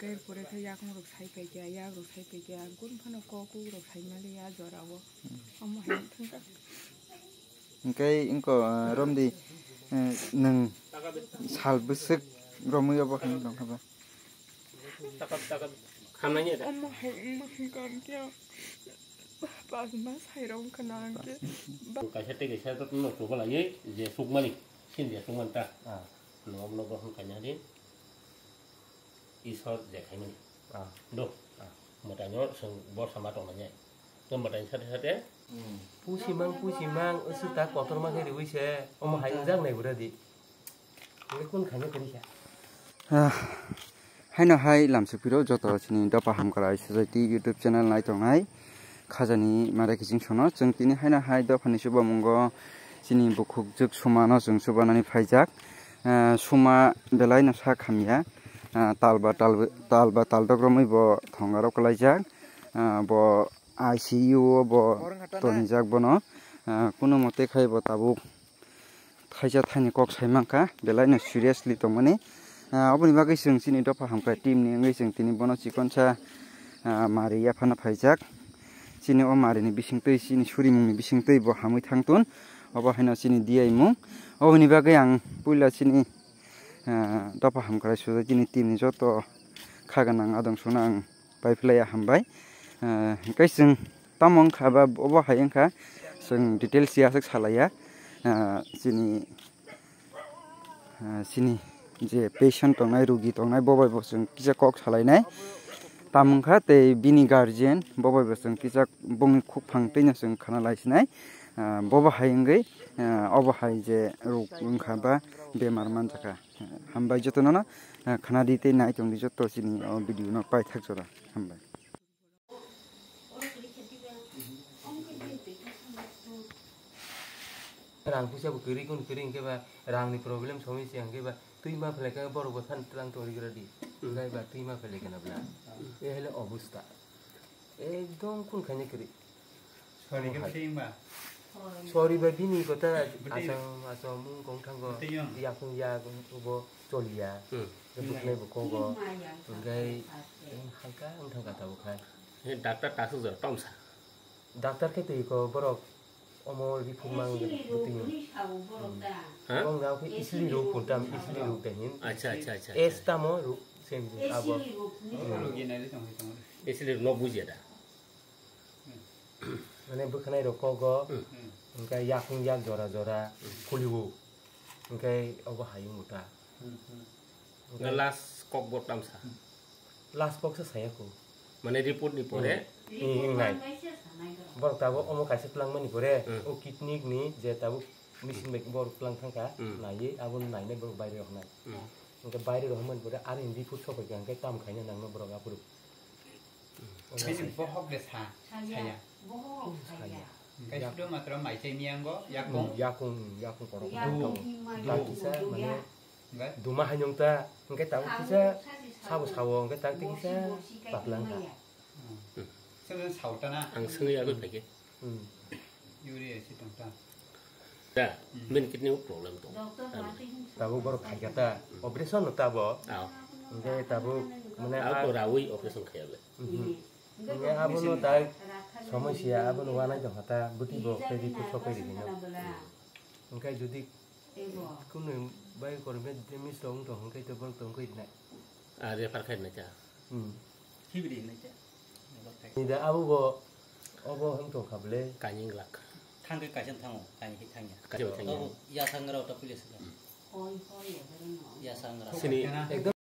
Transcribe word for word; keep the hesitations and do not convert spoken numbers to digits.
Ker pore khe yakung rok sai pai khe, yak rok sai pai khe, ang kun phano kok kuk rok sai mali ya jora o. Omo hai thang kha. Hingke ingko, ah, romdi, eh, nwng sal bwswk romwi obo hai wng tong kha ba? Hamnai ni da. Omo hai wng kha hingke pas mas hai rok wng kha na hingke. Kaisa tei kaisa to no chubala ye je sukmani, sin je sukman ta. Ah. No omo no bohon kaina di. Isor je khaimani. Ah. Do. Ah. Mwtaino chwng bo sama tongnai. To mwtaini sate sate. Hmm. Pusimang, pusimang, usi ta kotorma khe riwi se, omo hai wngjaknai bwradi. Nge kun khaina kwrwi kha. Ah, haino hai lamsok phiro joto chini Dopha Hamkrai Society YouTube channel nai tongnai. Khajani mare kiching sono. Chwng tini haino hai dophani chubamungo chini bukhukjwk sumano chwng chubanani phaijak. Ah, suma belai no sak hamya. Ah, talba, talba, talba taldok romwi bo thongarok kwlaijak. Ah, bo I C U o bo tonijak bono. Ah, kuno mote khai bo tabuk thaisa thaini kok sai mankha, belai no seriously tongmani. Ah, oboni bagwi chwng chini Dopha Hamkrai team ni wngwi chwng tini bono chikonsa, ah, mari yaphano phaijak. Chini o mari ni bisingtwi, chini surimung ni bisingtwi bo hamwi thangtun. Obo haino chini diyaimung. Oboni bagwi ang puila chini, ah, Dopha Hamkrai Society ni team ni joto kha gwnang adong sono ang pai phlaiya hambai. Ah, hingke chwng tamo wngkha ba obo hai wngkha, chwng details ya aswk salaiya. Ah, chini, ah, chini je patient tongnai, rugi tongnai, bo bai bo chwng kisa kok salainai. Tamo wngkha tei bini guardian, bo bai bo chwng kisa bongni khukphang twi no chwng khana lai sinai. Ah, bo bo hai wngwi, ah, obo hai je ruk wngkha ba bemar manjakha. Hambai jotono no, ah, khana di tei nai tong di joto chini o video no paithak jora. Hambai. Rang puisa bo kwrwi kun kwrwi hwnkhe ba rang ni problem somoi se hwnkhe ba twi ma phlai khe borok bo than tlang tong ri gra di. Hwnkhe ba twi ma phlai khe na bla. E hele obosta. Ekdom kun khaina kwrwi. Sorry khe bwtwi wngba? Sorry bai bini kota asam asam mung kong thango. Bwtwi wng? Yakung yak bo choliya. Hmm. Bwknai bo kogo. Hwnkhe halka wng thangkha tabuk hai. He doctor tasuk jora tomsa. Doctor khe twi ko borok omo report mang bwtwi wng. Ha? Wng na khe isli rok kuntam isli rok dahin. Acha, acha, acha, acha. Es tamo rok same abo. Isli rok no bujiya da. Mane bwkhanai rok kogo, hmm, hwnkhe yakung yak jora jora, hmm, phuliwo, hwnkhe obo hayung muta. Hmm, hmm. Hwnkhe last kok bo tamsa. Last kok se saya ko. Mane report ni pore? Hmm, hmm, nai. Borok tabuk omo kaisa twlangmani pore, hmm, o kidney ni je tabuk machine bai borok twlang thangkha, hmm, naiwi abono nainai borok baire rok nai. Hmm. Hwnkhe baire rok hwnmani pore ani report sopai kha hwnkhe tam khaina nangno borok aphuru. Bini bohok de sa, saya. Bohok saya. Hingke sudo matro mai chai miyango, yakung. Hmm, yakung, yakung korok. Yakung. Tang kisa, mane, duma hanyong ta, hingke tang kisa, sabo sabo, hingke tang kisa, paklang ka. Hmm. Sengkang sautana. Ang sengwi agoi phaikhe. Hmm. Uri esi tongta. Da, hmm, main kidney o problem tong. Tabuk borok phaikha ta, operation no tabo. Aw. Hingke tabuk mane. Aw, a- to rawi operation khaya be. Mhm. Hingke abono tai somosya, abono wanai tongkha ta, bwtwi bo khe report sopai rikino. Hingke jodi kunu bai korme demis rok wng tong hingke to borok tong khe rinai. A refer khai rinai cha. Hmm. Hibri hinwi khe. Nida abo bo, obo wng tong kha bwle. Kaining glak. Thangkhe kaisa thango, kaini khe thangya. Kaisa thangya. Obo yasang rao ta pulis ka. Yasang rao. Sini. Ekdom